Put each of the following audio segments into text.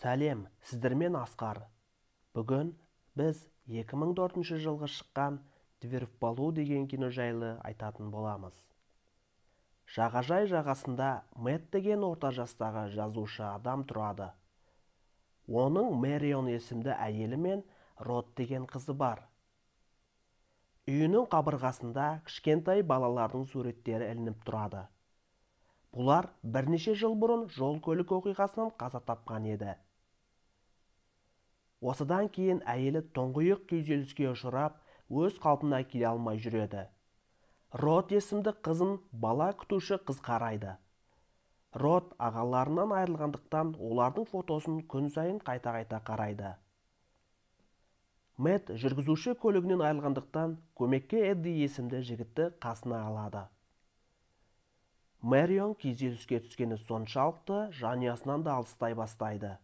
Сәлем, сіздермен Асқар. Бүгін біз 2004 жылғы шыққан «Дверь в полу» деген кино жайлы айтатын боламыз. Жағажай жағасында Мэтт деген орта жастағы жазушы адам тұрады. Оның Мэрион есімді әйелі мен Род деген қызы бар. Үйінің қабырғасында кішкентай балалардың суреттері ілініп тұрады. Бұлар бірнеше жыл бұрын жол-көлік оқиғасынан қаза тапқан еді. Осыдан кейін әйелі тұңғиық күйзеліске ұшырап, өз қалпына келе алмай жүреді. Род есімді қызын бала күтуші қыз қарайды. Род ағаларынан айырылғандықтан олардың фотосын күн сайын қайта-қайта қарайды. Мэтт жүргізуші көлігінен айырылғандықтан көмекке Эдди есімді жігітті қасына алады. Мэрион күйзеліске түскені соншалықты жанұясынан да алыстай бастайды.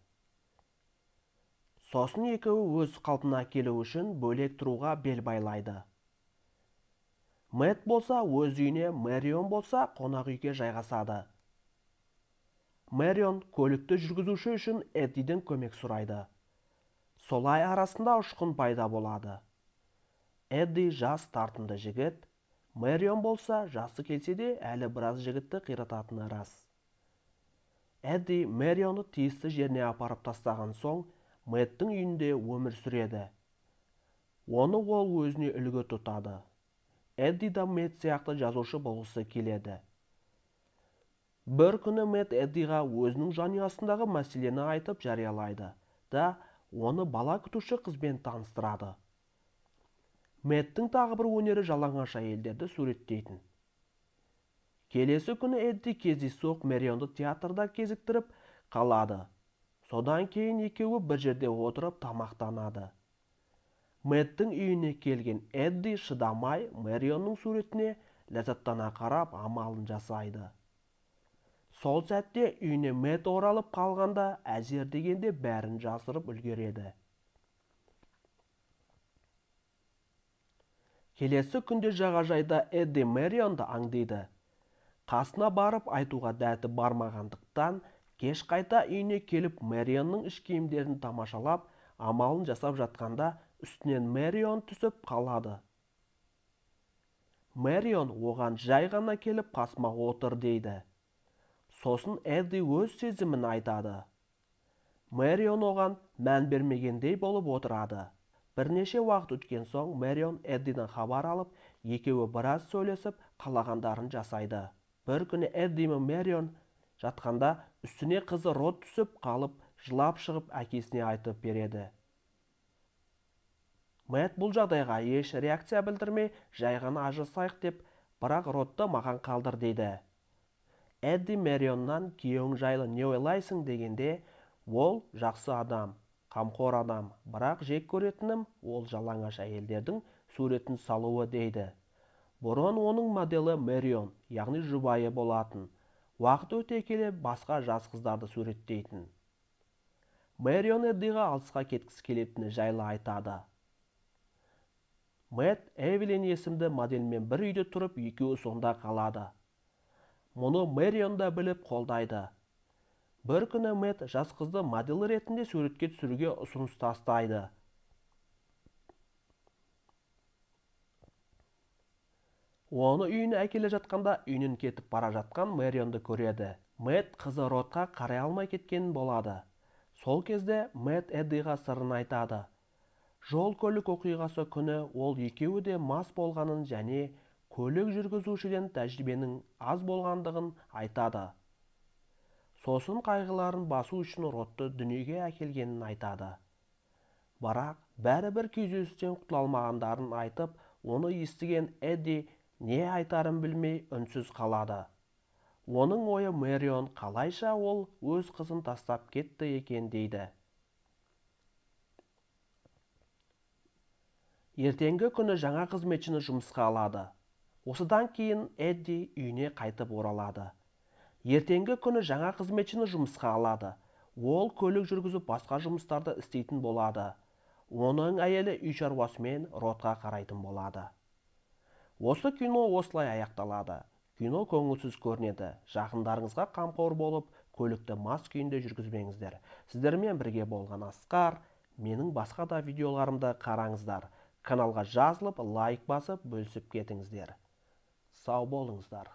Сосын екеуі өз қалпына келу үшін бөлек тұруға бел байлайды. Мэтт болса өз үйіне, Мэрион болса қонақ үйге жайғасады. Мэрион көлікті жүргізуші үшін Эддиден көмек сұрайды. Солай арасында ұшқын пайда болады. Эдди жас тартымды жігіт, Мэрион болса жасы келсе де әлі біраз жігітті қирататыны рас. Эдди Мэрионы тиісті жеріне апарып тастаған соң Мэттің үйінде өмір сүреді. Оны ол өзіне үлгі тұтады. Эдди да Мэтт сияқты жазушы болғысы келеді. Бір күні Мэтт Эддиға өзінің жанұясындағы мәселені айтып жариялайды да оны бала күтуші қызбен таныстырады. Мэттің тағы бір өнері жалаңаш әйелдерді суреттейтін. Келесі күні Эдди кездейсоқ Мэрионды театрда кезіктіріп қалады. Содан кейін екеуі бір жерде отырып тамақтанады. Мэттің үйіне келген Эдди шыдамай Мэрионның суретіне ләззаттана қарап амалын жасайды. Сол сәтте үйіне Мэтт оралып қалғанда әзер дегенде бәрін жасырып үлгереді. Келесі күнде жағажайда Эдди Мэрионды аңдиды. Қасына барып айтуға дәті бармағандықтан кеш қайта үйіне келіп Мэрионның іш киімдерін тамашалап, амалын жасап жатқанда үстінен Мэрион түсіп қалады. Мэрион оған жай ғана келіп қасыма отыр дейді. Сосын Эдди өз сезімін айтады. Мэрион оған мән бермегендей болып отырады. Бірнеше уақыт өткен соң Мэрион Эддиден хабар алып, екеуі біраз сөйлесіп, қалағандарын жасайды. Бір күні Эдди мен Мэрион жатқанда үстіне қызы Род түсіп қалып, жылап шығып әкесіне айтып береді. Мэтт бұл жағдайға еш реакция білдірмей, жай ғана ажырасайық деп, бірақ Родты маған қалдыр дейді. Эдди Мэрионнан күйеуің жайлы не ойлайсың дегенде, ол жақсы адам, қамқор адам, бірақ жек көретінім ол жалаңаш әйелдердің суретін салуы дейді. Бұрын оның моделі Мэрион, яғни жұбайы болатын. Уақыт өте келе басқа жас қыздарды суреттейтін. Мэрион Эддиға алысқа кеткісі келетіні жайлы айтады. Мэтт Эвелин есімді модельмен бір үйде тұрып, екеуі сонда қалады. Мұны Мэрион да біліп қолдайды. Бір күні Мэтт жас қызды модель ретінде суретке түсіруге ұсыныс тастайды. Оны үйіне әкеле жатқанда үйінен кетіп бара жатқан Мэрионды көреді. Мэтт қызы Родқа қарай алмай кеткен болады. Сол кезде Мэтт Эддиға сырын айтады. Жол-көлік оқиғасы күні ол екеуі де мас болғанын және көлік жүргізушіден тәжірибенің аз болғандығын айтады. Сосын қайғыларын басу үшін Родты дүниеге әкелгенін айтады. Бірақ бәрібір күйзелістен құтыла алмағандарын айтып, оны естіген Эдди не айтарын білмей үнсіз қалады. Оның ойы Мэрион қалайша ол өз қызын тастап кетті екен дейді. Ертеңгі күні жаңа қызметшіні жұмысқа алады. Осыдан кейін Эдди үйіне қайтып оралады. Ертеңгі күні жаңа қызметшіні жұмысқа алады. Ол көлік жүргізіп басқа жұмыстарды істейтін болады. Оның әйелі үй шаруасымен Родқа қарайтын болады. Осы кино осылай аяқталады. Кино көңілсіз көрінеді. Жақындарыңызға қамқор болып, Көлікті мас күйінде жүргізбеңіздер. Сіздермен бірге болған Асқар. Менің басқа да видеоларымды қараңыздар. Каналға жазылып, лайк басып, бөлісіп кетіңіздер. Сау болыңыздар.